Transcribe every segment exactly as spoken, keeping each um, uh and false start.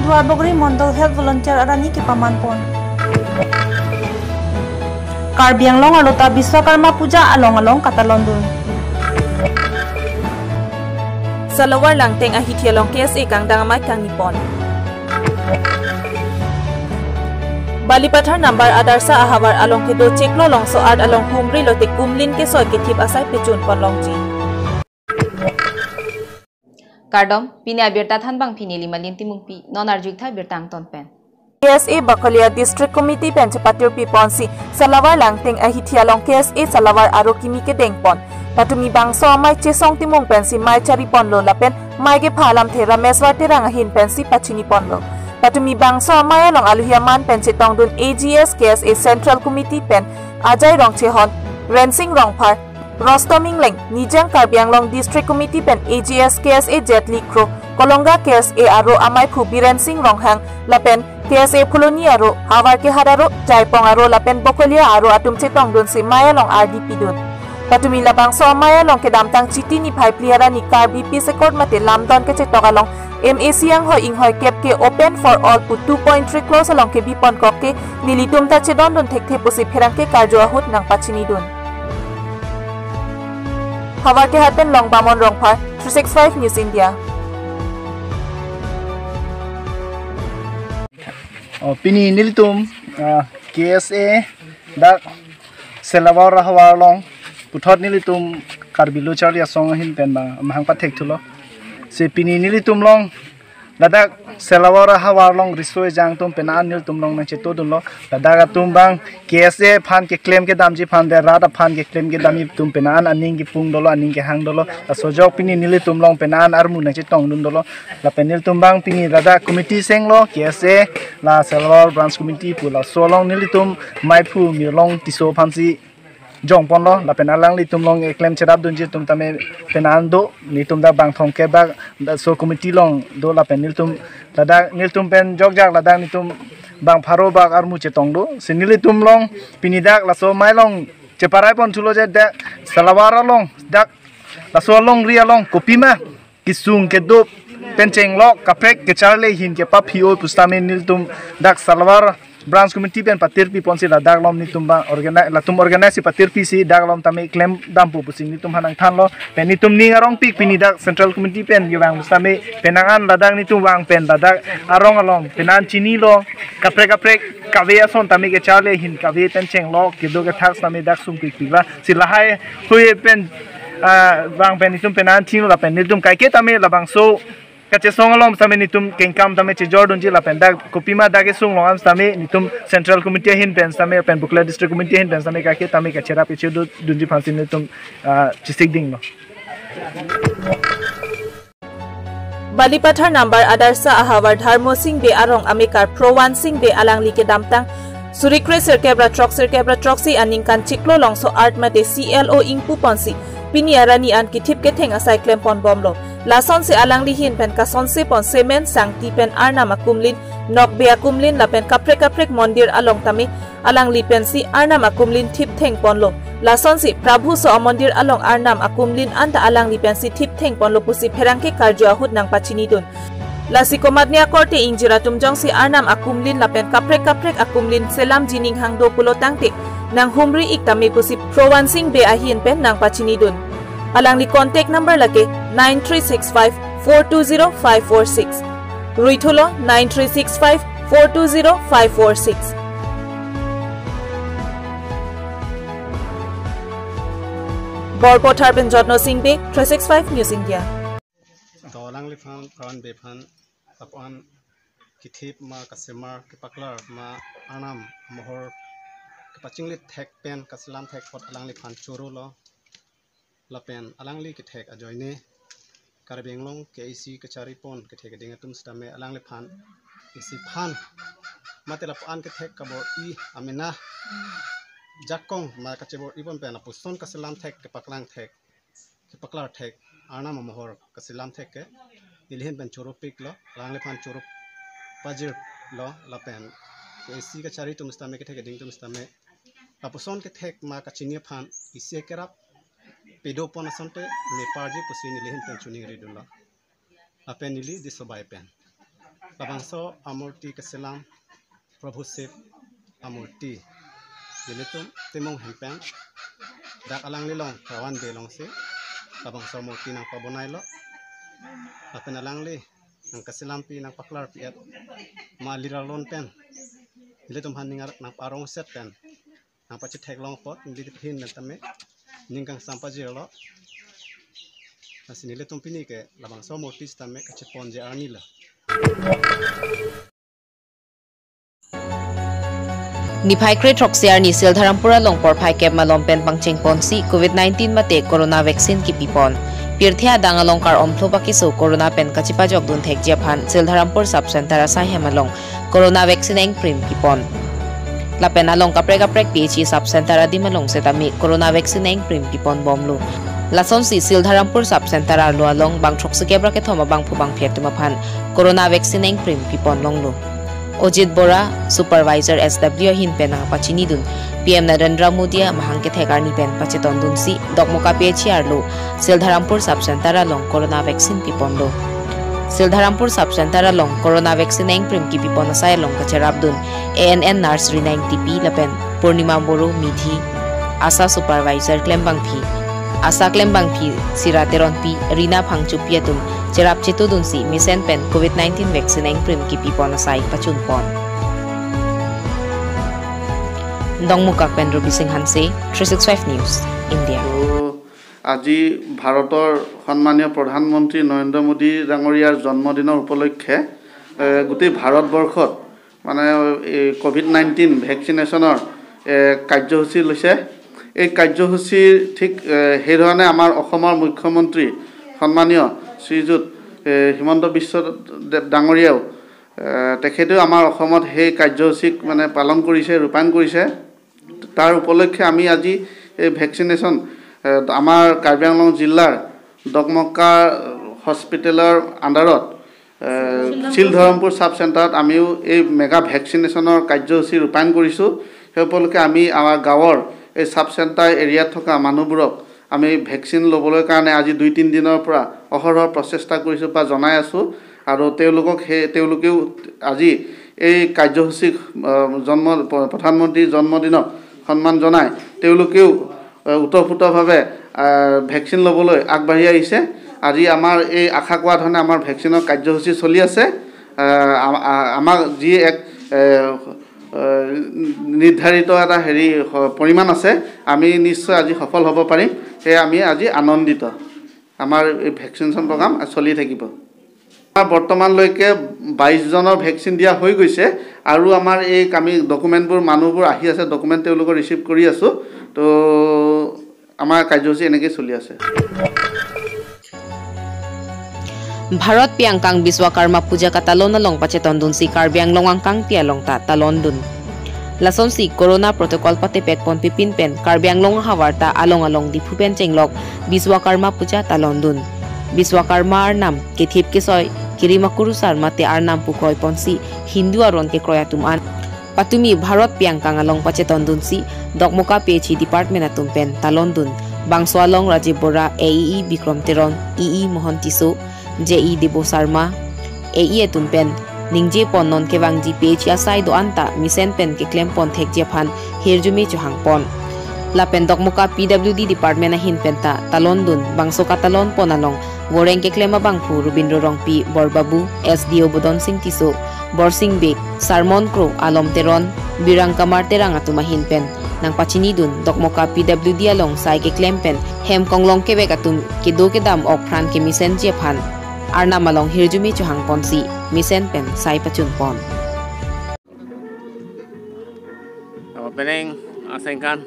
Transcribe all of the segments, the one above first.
Duarbagori Mondol Health Volunteer arani kepaman pon. Karbi Anglong arlo ta Biswakarma Puja along along katalon dun. Salavar Langteng ahithi along K S A kangdang amei kangni pon. Balipathar Nambar Adarsha ahavar along kedo chiklo longso art along humri lote kumlin kesoi kethip asai pechun pon longji. Kardom, pini abirta thanbang pini Limalin Timungpi, non arjuktha birta angton pen. K S A Bakolia District Committee pen chepatirpi ponsi Salavar Langteng ahithi along K S A Salavar aro kimi kedeng pon. Patumi bangso amei Chesong Timung pensi mei chari ponlo lapen mei kepha alamthe Rameswar Terang ahin pensi pachini ponlo. Patumi bangso amei along aluhi aman pen chetongdun A G S K S A Central Committee pen Ajai Rongchehon, Rensing Rongphar, Rostom Ingleng, Nijang Karbi Anglong District Committee pen A G S K S A Jetli Kro, Kolonga K S A aro ameiphu Biren Sing Ronghang, lapen K S A Phuloni aro, Havar Kehat aro, Jaipong aro, lapen Bakolia aro atum chetongdunsi mei along ardi pidun. Patumi labangso amei along kedamtang Chiti niphai phli arani Karbi Peace Accord mate lamdon kachetok along M A C anghoi inghoi kep ke open for all pu two point three clause along kebi ponkok ke nelitum ta chedondun thekthe pusi pherangke karju ahut nangpachinidun. Havar Kehat pen Longbamon Rongphar, three six five News India. Oh, pini nelitum, ah, K S A dak Salavar ahavar along puthot nelitum Karbi Lo Charli Asong ahin pen bang mahang pathek thulo. Si pini nelitum along ladak Salavar ahavar along riso ejang atum penang an nelitum along nangchetongdunlo. Ladak atum bang K S A aphan keklem kedamji aphan de rat aphan keklem kedamji atum penang an aning kepung dolo, aning kehang dolo. Laso ajok pini nelitum along penang an armu nangchetongdun dolo. Lapen nelitum bang pini ladak committee senglo K S A la Salavar Branch Committee pu, laso along nelitum meiphu Mirlong Tisso aphansi jong ponlo, lapen alanglitum along eklem cherapdunji atum tame penang an do, nelitum dak bang thomkep bak laso committee along do, lapen nelitum ladak nelitum pen jokjak ladak nelitum bang pharo bak armu chetong do. Si nelitum along pini dak laso mei along cheparai pon thulo je dak Salavar along dak laso alongri along kopima kesung kedo pen chenglok kaprek kecharli ahin kepaphi-o pusitame nelitum dak Salavar Branch Committee pen patirpi ponsi ladak along nelitum bang organize, latum organize si patirpisi dak along tame klem dampo pusi nelitum aphan nangthanlo. Pen nelitum ning arongpik pini dak Central Committee pen kevang pusitame penang an ladak nelitum vang pen ladak arong along penang an chinilo, kaprek kaprek kave ason tame kecharli ahin kave pen chenglok kedo kethak tame dak sungpikpikla. Si lahai hui pen, ah, vang pen nelitum penang an chinilo, lapen nelitum kaike tame labangso kachesong along tame nelitum kengkam tame chejordunji, lapen dak kopima dak kesung along an tame nelitum Central Committee ahin pen tame pen Bakolia District Committee ahin pen tame kaike tame kacherap kechedodunji aphansi nelitum, ah, chesikdinglo. Balipathar Nambar Adarsha ahavar Dharmo Sing Bey arong amekar Prowan Sing Bey alangli kedamtang suri kre sirkep ra throk sirkep ra throksi aningkan chiklo longso art mate C L O ingpu ponsi pini arani an kethip ketheng asai klem pon bomlo. Lasonsi alangli ahin pen kasonse pon cement sangti pen Arnam akumlin, Nokbe akumlin lapen kaprek kaprek mondir along tame alangli pensi Arnam akumlin thip theng ponlo. Lasonsi Prabhu So amondir along Arnam akumlin anta alangli pensi thip theng ponlo pusi pherangke karju ahut nangpachinidun. Lasi komatne akorte ingjir atum jongsi Arnam akumlin lapen kaprek kaprek akumlin selamji ning hang do pulo tangte nanghumri ik tame pusi Prowan Sing Bey ahin pen nangpachinidun. Alangli contact number lake nine three six five four two zero five four six. Ruithulo nine three six five four two zero five four six. Borpathar pen Jotno Sing Bey, three six five News India. To alangliphan, Prowan Bey aphan, lapu-an kethip ma kasemar kepaklar ma Arnam amohor kepachinglit thek pen kaselam thek apot alangliphan chorolo. Lapen alangli kethek ajoine Karbi Anglong K A C kachari pon kethek ading atum sitame alangliphan isi aphan mate lapu-an kethek kabor-i amena jakong ma kachebor-i pon pen lapuson kaselam thek kepaklang thek kepaklar thek Arnam amohor kaselam thek ke neli ahin pen choropiklo, alangliphan choro pajirlo, lapen K A C kachari atum sitame kethek ading atum sitame lapuson kethek ma kachini aphan isi kerap pedo pon asonte neparji pusi neli ahin pen choningridunlo. Lapen neli Disobai pen. Labangso amurti keselam Prabhu Shiv amurti. Nelitum Timung hem pen dak alangli along Ravan Bey alongsi labangso amurti nangpabonailo. Lapen alangli nangkeselampi nangpaklarpi-et ma lir alon pen nelitum aphan ning arong set pen nangpachetheklong apot nelitum ahin pen tame ning kangsam pajirlo. Lasi nelitum pini ke labangso amurti sitame kacheponji arnilo. Niphai kre throksi arni Sildharampur along porphai kep malom pen pangchengponsi Covid nineteen mate Corona vaccine kipipon. Pirthe adang along kar-omphlo pakiso Corona pen kachepajokdun thekji aphan Sildharampur Sub Center asai hem along Corona vaccine engprim pipon. Lapen along kaprek kaprek P H E Sub Center adim along setame Corona vaccine engprim piponbomlo. Lasonsi Sildharampur Sub Center arlo along bang throksi kep ra kethom abangphu bangphi atum aphan Corona vaccine engprim piponlonglo. Ojit Bora, Supervisor S W ahin pen nangpachinidun, P M Narendra Modi amahang kethek arni pen pachetondunsi Dokmoka P H E arlo Sildharampur Sub Center along Corona vaccine piponlo. Sildharampur Sub Center along Corona vaccine engprim kipipon asai along kacherapdun A N M nurse Rina Engtipi lapen Purnima Boro, Midhi, ASHA Supervisor klembangphi, ASHA klembangphi Sira Teronpi, Rina Phangchopi atum cherap chetudunsi mesen pen Covid nineteen vaccine engprim kipipon asai pachunpon. Dongmukak pen Ruby Singh Hanse, three six five News, India. তো আজি ভাৰতৰ সন্মানীয় প্ৰধানমন্ত্ৰী নৰেন্দ্ৰ মোদী ডাঙৰীয়াৰ জন্মদিনৰ উপলক্ষে, এ, গোটেই ভাৰতবৰ্ষত মানে এই কভিড নাইণ্টিন ভেকচিনেশ্যনৰ, এ, কাৰ্যসূচী লৈছে। এই কাৰ্যসূচীৰ ঠিক, এ, সেইধৰণে আমাৰ অসমৰ মুখ্যমন্ত্ৰী সন্মানীয় শ্ৰীযুত, এ, হিমন্ত বিশ্ব দেৱ ডাঙৰীয়াও, এ, তেখেতেও আমাৰ অসমত সেই কাৰ্যসূচীক মানে পালন কৰিছে, ৰূপায়ণ কৰিছে। তাৰ উপলক্ষে আমি আজি এই ভেকচিনেশ্যন, এ, আমাৰ কাৰ্বি আংলং জিলাৰ দকমকা হস্পিটেলৰ আণ্ডাৰত, এ, শিলধৰমপুৰ চাব চেণ্টাৰত আমিও এই মেগা ভেকচিনেশ্যনৰ কাৰ্যসূচী ৰূপায়ণ কৰিছোঁ। সেই উপলক্ষে আমি আমাৰ গাঁৱৰ এই চাব চেণ্টাৰ এৰিয়াত থকা মানুহবোৰক আমি ভেকচিন ল'বলৈ কাৰণে আজি দুই তিনি দিনৰ পৰা অহৰহ প্ৰচেষ্টা কৰিছোঁ বা জনাই আছোঁ। আৰু তেওঁলোকক সেই, তেওঁলোকেও আজি এই কাৰ্যসূচীক, আহ, জন্ম, প-, প্ৰধানমন্ত্ৰীৰ জন্মদিনক সন্মান জনাই তেওঁলোকেও, আহ, ওতঃপ্ৰোতভাৱে, আহ, ভেকচিন ল'বলৈ আগবাঢ়ি আহিছে। আজি আমাৰ এই আশা কৰা ধৰণে আমাৰ ভেকচিনৰ কাৰ্যসূচী চলি আছে। আহ, আ-, আ-, আমাক যি এক, এ, এ, নিৰ্ধাৰিত এটা হেৰি স-, পৰিমাণ আছে, আমি নিশ্চয় আজি সফল হ'ব পাৰিম। সেয়ে আমি আজি আনন্দিত। আমাৰ এই ভেকচিনেশ্যন প্ৰগ্ৰাম চলি থাকিব। আমাৰ বৰ্তমানলৈকে বাইছ জনৰ ভেকচিন দিয়া হৈ গৈছে আৰু আমাৰ এই আমি ডকুমেণ্টবোৰ, মানুহবোৰ আহি আছে, ডকুমেণ্ট তেওঁলোকৰ ৰিচিভ কৰি আছোঁ। তো আমাৰ কাৰ্যসূচী এনেকৈ চলি আছে। Bharat pi angkang Biswakarma Puja katalon along pachetondunsi Karbi Anglong angkangpi along ta talondun. Lasonsi Corona protocol patepekponpipin pen Karbi Anglong ahavarta along along Diphu pen chenglok Biswakarma Puja talondun. Biswakarma arnam kethip kesoi kirimakurusar mate arnam pukroiponsi Hindu aron kekroi atum an patumi Bharat pi angkang along pachetondunsi Dokmoka P H E department atum pen talondun. Bangso along Rajiv Bora, A E E Bikram Teron, E E Mohon Tisso, J E Debo Sharma, A E atum pen ningjepon non kevangji P H E asai do-an ta mesen pen keklempon thekji aphan hirjume chohangpon. Lapen Dokmoka P W D department ahin pen ta talondun, bangso katalonpon along goreng keklem abangphu Rubindro Rongpi, Borbabu, S D O Bodon Singh Tisso, Borsing Bey, Sarmon Kro, Alom Teron, Birang Kamar Terang atum ahin pen nangpachinidun, Dokmoka P W D along sai keklem pen hem konglong kevek atum kedo kedam okpran kemesenji aphan arnam along hirjume chohangponsi mesen pen sai pachunpon. Abo penang asengkan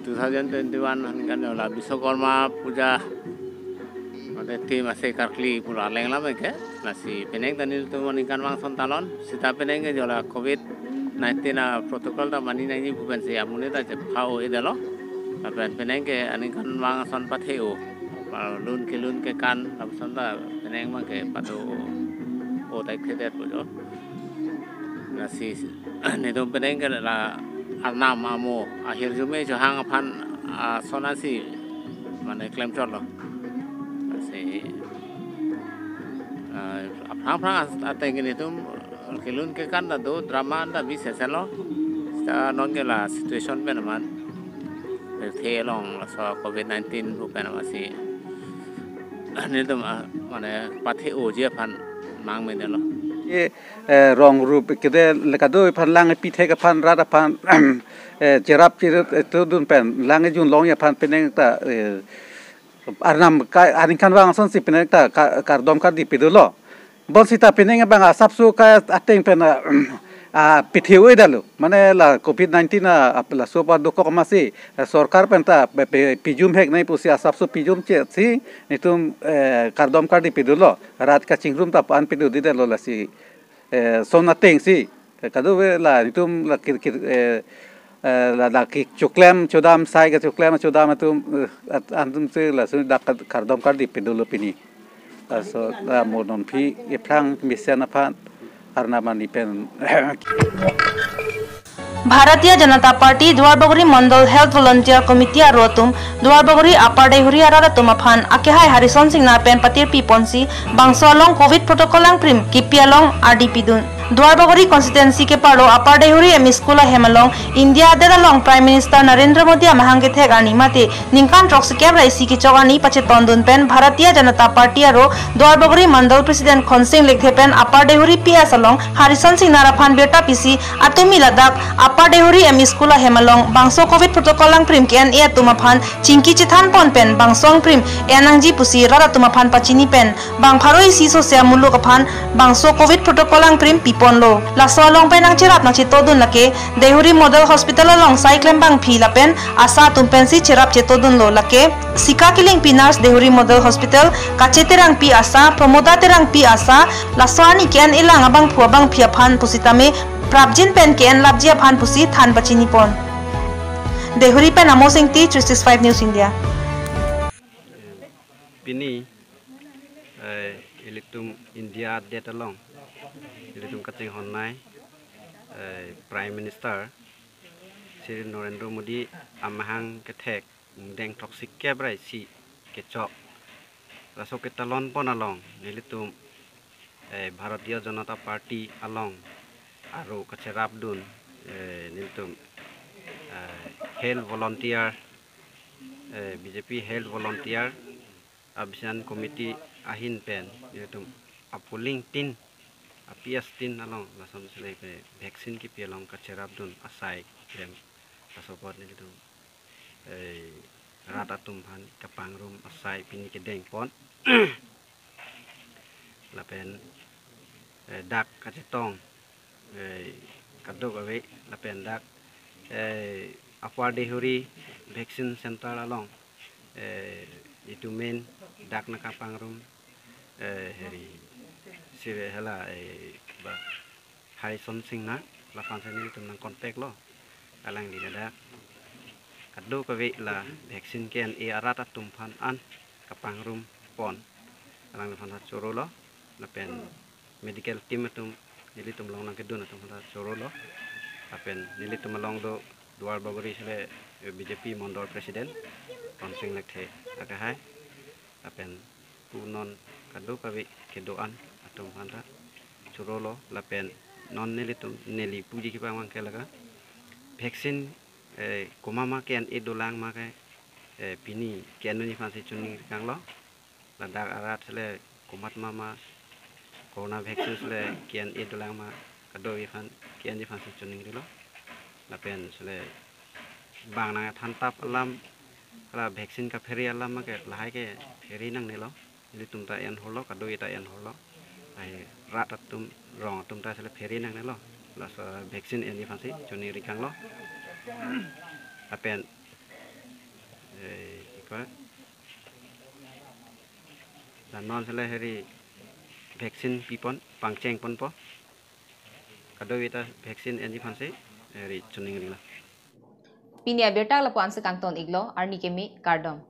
two thousand twenty-one aningkan la Biswakarma Puja mate theme ase karkli pura lenglam ke. Lasi penang ta nelitum aningkanvang ason talon, sita penang ke jo la covid nineteen a protocol ta mani nangji pu pensi amonit ta chepha-o-edetlo. Lapen penang ke aningkanvang ason pathe-o, lun kelun kekan lapuson ta penang abang ke pado-o, o tai khedet pu jo. Lasi nelitum penang ke la arnam amo ahirjume chohang aphan, ah, ason asi mane klemchotlo. Lasi, ah, Aphrang aphrang as-, ateng ke netum kelun kekan ta do, drama ta bi seselo. Ta non ke la situation pen aman, the along laso covid nineteen pu pen amatsi netum, ah, mane pathe-oji aphan mang menelo. Ye, eh, rong rup kede le kadokave aphan lang pi thek aphan, rat aphan, eh, cherap cherap, eh, to dun pen lang junlongji aphan penang ta, eh, arnam ka aningkanvang asonsi penang ta ka-, kardom kardi pidunlo. Bonsita penang abang asapso ka ateng pen, ah, ah, pithiu edalo. Mane la covid nineteen a, ap-, laso pa dokok amatsi, eh, sorkar pen ta pe-, pe-, pijum hek nai pusi asapso pijum chesi netum, eh, kardom kardi pidunlo. Rat kachingrum ta pan pidu didetlo lasi, eh, son atengsi. Kadokave la netum la kir kir, eh, eh, la, la kechoklem chodam, sai kechoklem chodam atum, eh, at-, antum si laso dak kar-, kardom kardi pidunlo pini. Laso la mo non aphi ephrang mesen aphan arnam ani pen. Bharatiya Janata Party Duarbagori Mandal Health Volunteer Committee aro atum Duarbagori Upper Deihori arat atum aphan akehai Harison Singnar pen patirpi ponsi bangso along covid protocol langprim kipi along ardi pidun. Duarbagori constituency keparlo Upper Deihori M E School ahem along India adet along Prime Minister Narendra Modi amahang kethek arni mate ningkan throksi kep ra isi kechok arni pachetondun pen Bharatiya Janata Party aro Duarbagori Mandal President Khonsing Lekthe pen Upper Deihori P S along Harison Singnar aphan birta pisi atumi ladak Upper Deihori M E School ahem along bangso covid protocol langprim ke-en-e atum aphan chingki chethan pon pen bangso langprim en nangji pusi rat atum aphan pachini pen bang pharo isi sose amuluk aphan bangso covid protocol langprim piponlo. Laso along pen nangcherap nangchetodun lake Deihori Model Hospital along sai klembangpi lapen ASHA atum pensi cherap chetodunlo. Lake Sika Killingpi, nurse, Deihori Model Hospital, Kache Terangpi, ASHA, Promoda Terangpi, ASHA, laso arni ke-en-e lang abangphu abangpi aphan pusitame prapjin pen ke-en lapji aphan pusi than pachini pon. Deihori pen Amos Ingti, three six five News India. Pini, eh, ilitum India adet along, ilitum kachinghon nai, eh, Prime Minister Shri Narendra Modi amahang kethek ingdeng throksi kep ra isi kechok, laso ketalon pon along nelitum, eh, Bharatiya Janata Party along aro kacherapdun, eh, nelitum, eh, health volunteer, eh, B J P health volunteer Abhiyan Committee ahin pen nelitum apolling tin, a-P S tin along lason selai pe vaccine kipi along kacherapdun asai klem, laso apot nelitum, eh, rat atum aphan kapangrum asai pini kedeng pon. Lapen, eh, dak kachetong, eh, kadokave lapen dak, eh, Upper Deihori Vaccine Center along, eh, itum men dak nangkapangrum, eh, heri sire hala, eh, ba Harison Singnar, laphan si nelitum nang contact lo. Alangli ladak kadokave la vaccine ke-en-e arat atum aphan an kapangrum pon. Alangliphan ta chorolo, lapen medical team atum nelitum along nangkedun atum aphan ta chorolo. Lapen nelitum along do Duarbagori sele B J P Mandal President Khonsing Lekthe akehai. Lapen pu non kadokave kedo-an atum aphan ta chorolo, lapen non nelitum neli puji kipang abang ke lake vaccine, eh, komat ma ke-en-e dolang ma ke, eh, pini ke-en-unji aphansi choningri kanglo. Ladak arat sele komat ma ma corona vaccine sele ke-en-e dolang ma, kadokave aphan ke-enji aphansi choningrilo. Lapen sele bang nangthan tap alam, la vaccine kaphere alam ma ke lahai ke phere nangnelo. Ilitum ta en horlo, kadokave ta en horlo. Lahai rat atum, rong atum ta sele phere nangnelo. Laso vaccine enji aphansi choningri kanglo. Lapen, eh, iko, la non sele heri vaccine pipon, pangcheng ponpo. Kadokave ta vaccine enji aphansi heri choningrilo. Pini abirta lapu-an si kangton iklo, arni keme, kardom.